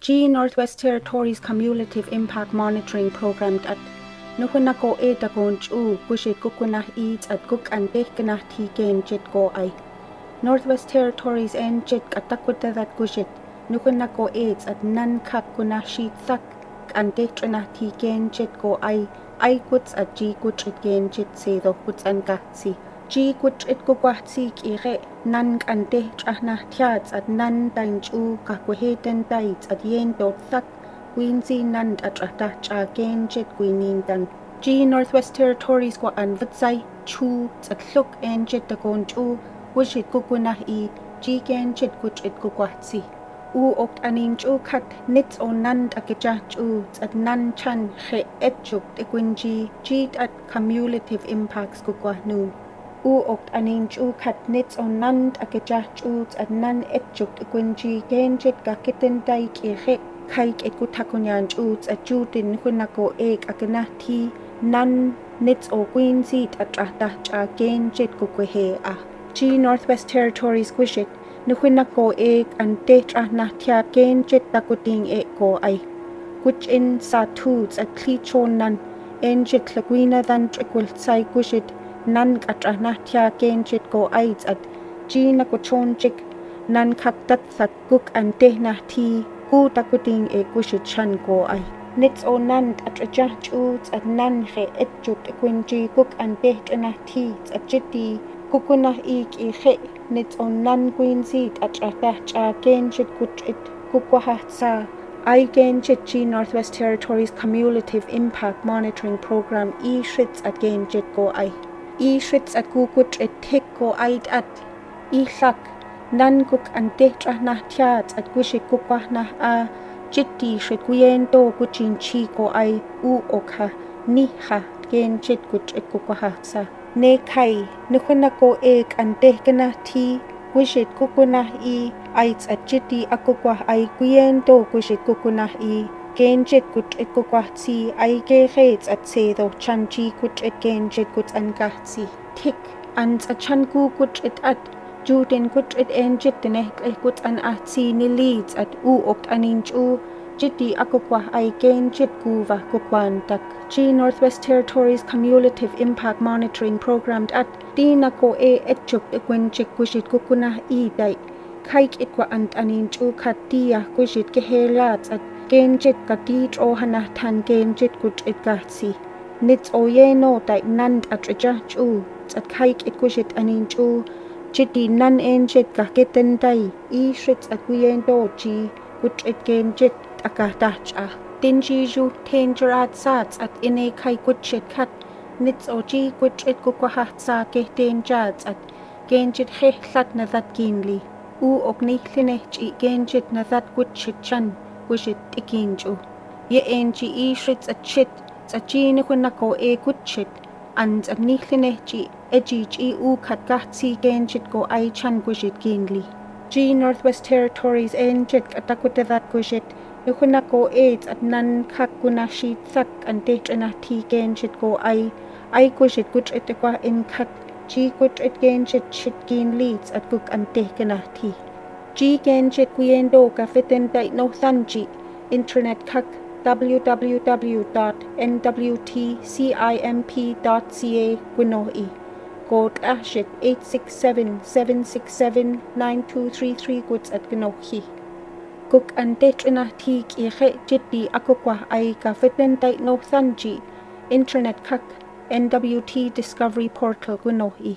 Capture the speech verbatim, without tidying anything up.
Jii Northwest Territories Cumulative Impact Monitoring Program tth'ak nakhwanagoo'ee dagoonch'oo gwizhit gwagwanah'įį ts'at gwak'antehganahtii geenjit goo'aii. Northwest Territories eenjit k'adakwadadhat gwizhit nakhwanagoo'ee ts'at nan kak gwanahshii tth'ak k'antehtr'inahtii geenjit goo'aii, ąįį gwats'ą' jii gwitr'it geenjit tseedhok gwats'an gahtsii. Jii gwitr'it gwagwahtsii k'iighai' nan k'antehtr'ahnahtyaa ts'at nan dąįinch'oo gahgweheedindaii ts'at yeendǫǫ tth'ak gwiinzii nan t'atr'ahdahchy'aa geenjit gwiiniindhan. Jii Northwest Territories gwa'an vadzaih, chuu, ts'at łuk eenjit dagoonch'oo gwizhit gwagwanah'įį, jii geenjit gwitr'it gwagwahtsii. Oo'ok t'aniinch'oo kat nits'oo nan t'agijyąhch'oo ts'at nan chan khe' ejok t'igwinjii, jii tth'ak cumulative impacts gwagwahnuu. Oo'ok t'aniinch'oo kat nits'oo nan t'agijyąhch'oo ts'at nan ejok t'igwinjii geenjit gahgidindaii k'iighai' kaii k'it gwatagwanyąąnch'oo ts'ą' juu dinakhwanagoo'ee k'aganahtii nan nits'oo gwiinzii t'atr'ahdahchy'aa geenjit gwigwehee'aa. Jii Northwest Territories gwizhit nakhwanagoo'ee k'antehtr'ahnahtyaa geenjit dagwadii'ee goo'aii. Gwich'in, Satuu ts'at Hlii Choo nan eenjit łagwiinadhan tr'igwiłtsąįį gwizhit nan k'atr'ahnahtyaa geenjit goo'aii ts'at jii nagwachoonjik nan kak datthak gwak'antehnahtii goodagwadii'ee gwizhit chan goo'aii. Nits'oo nan t'atr'ijyąhch'oo ts'at nan khe' ejok t'igwinjii gwak'antehtr'inahtii ts'at jidii gwagwanah'įį k'iighai' nits'oo nan gwiinzii t'atr'ahdahchy'aa geenjit gwitr'it gwagwahahtsaa. Ąįį geenjit jii Northwest Territories Cumulative Impact Monitoring Program iishrit ts'at geenjit goo'aii. Iishrit ts'at googwitr'it tik goo'aii tth'ak. Iihłak, nan gwak'antehtr'ahnahtyaa ts'at gwizhit gwagwahnah'aa, jidii shrit gwiyeendǫǫ gwijiinchii goo'aii oo'ok khaa, nih khaa geenjit gwitr'it gwagwahahtsaa. Neekaii, nakhwanagoo'ee k'antehganahtii gwizhit gwagwanah'įį, ąįįts'ą' jidii agwagwah'ąįį gwiyeendǫǫ gwizhit gwagwanah'įį, geenjit gwitr'it gwagwahtsii, ąįį geeghee ts'at tseedhok chan jii gwitr'it geenjit gwats'an gahtsii. Tik, ąįįts'ą' chan googwitr'it tth'ak, juu dingwitr'it eenjit dineihtł'eh gwats'an ąhtsii nilii ts'at oo'ok t'aniinch'oo jidii agwagwah'ąįį geenjit goovah gwagwaandak. Jii Northwest Territories Cumulative Impact Monitoring Program tth'ak diinagoo'ee ejok t'igwinjik gwizhit gwagwanah'įį dąį', kaii k'it gwa'an t'aniinch'oo kat diiyaah gwizhit giheelyaa ts'at geenjit gadiitr'oohanahtanh geenjit gwitr'it gahtsii. Nits'oo yeenoodaii nan t'atr'ijyąhch'oo ts'at kaii k'it gwizhit t'aniinch'oo jidii nan eenjit gahgidindaii, iishrit ts'at gwiyeendǫǫ jii gwitr'it geenjit t'agaadahchy'aa. Dinjii zhuh teenjir aatsaa ts'at ineekaii gwichit kat, nits'oo jii gwitr'it gwagwahahtsaa gehdeiinjyaa ts'at geenjit kheihłat nadhat giinlii. Oo'ok nihłi' nihch'i' geenjit nadhat gwichit chan gwizhit t'igiinch'u. Ye'eenjii iishrit ts'at chit ts'ą' jii nakhwanagoo'ee gwichit, ąįįts'ą' nihłi' nihch'i' ejiich'ii ookat gahtsii geenjit goo'aii chan gwizhit giinlii. Jii Northwest Territories eenjit k'adakwadadhat gwizhit nakhwanagoo'ee ts'at nan kak gwanahshii tth'ak k'antehtr'inahtii geenjit goo'aii, ąįį gwizhit gwitr'it t'agwah'in kat, jii gwitr'it geenjit chit giinlii ts'at gwak'antehganahtii. Jii geenjit gwiyeendǫǫ gavidindaii nohthan ji', internet kak, w w w dot n w t c i m p dot c a, gwanǫh'įį. Gootł'ahzhit eight six seven, seven six seven, nine two three three gwats'at ganohkhii. Gwak'antehtr'inahtii k'iighai' jidii agwagwah'ąįį gavidindaii nohthan ji', internet kak, N W T Discovery Portal gwanǫh'įį.